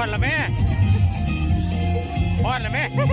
ຮອດລະແມ່ ຮອດລະແມ່ ເອີ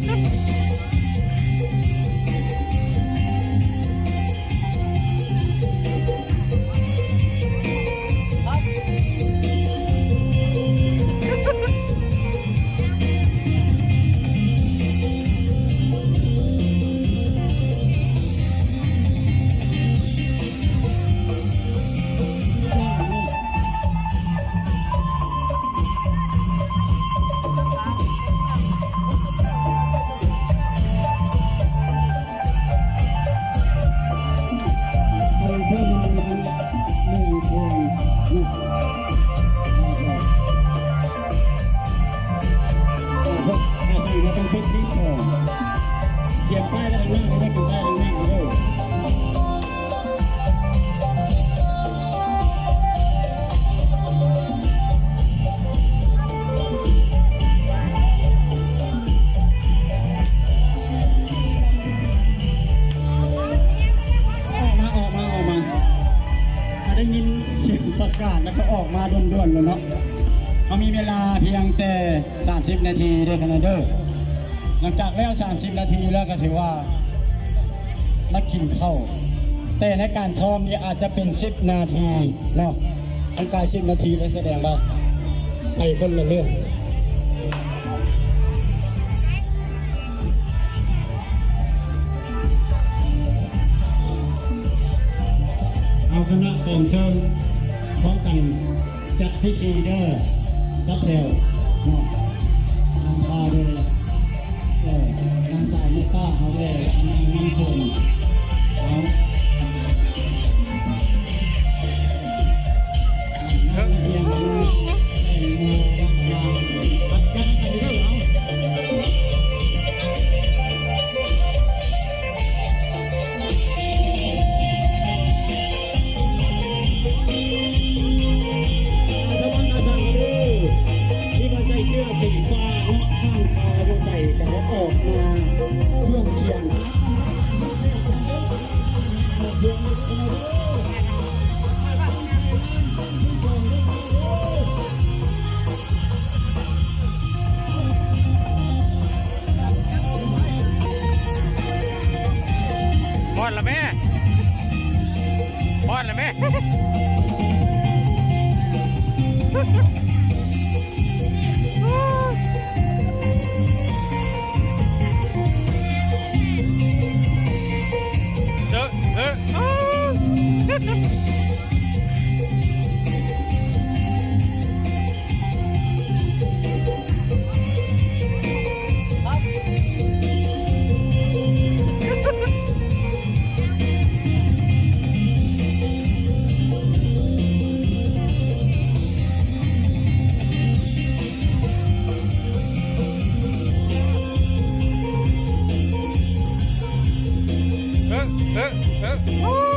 ເອີ ອອກມາ ອອກມາ ອອກມາ ຖ້າໄດ້ຍິນສຽງປະກາດແລ້ວກໍອອກມາດ່ວນໆເລີຍເນາະ. ເຮົາມີເວລາພຽງແຕ່ສາມສິບນາທີເດີຄະແນນເດີ. ຫຼັງຈາກແລ້ວສາມສິບນາທີແລ້ວກໍຖືວ່າມາກິນເຂົ້າ ແຕ່ໃນການຊ້ອມນີ້ອາດຈະເປັນສິບນາທີເນາະ. ຄັນກາຍສິບນາທີແລ້ວສະແດງວ່າໄປຄົນລະເລື່ອງ. ເອົາຄະນະກອງເຊີງພ້ອມກັນຈັດພິທີເດີ ຈັດແຖວເນາະ ນຳພາໂດຍ ເອີ ນາງສາວມຸກຕາ ເຮົາແລະນາງນຳພົນ ເອົາ ທີ່ວ່າໃສ່ເສື້ອສີຟ້າເນາະ ທາງຂາວບໍ່ໃສ່ ແຕ່ວ່າອອກມາເຄື່ອງສຽງ. ຮອດລະແມ່ ຮອດລະແມ່. ເອີ ເອີ ເອີ. ເອີ ເອີ ເອີ.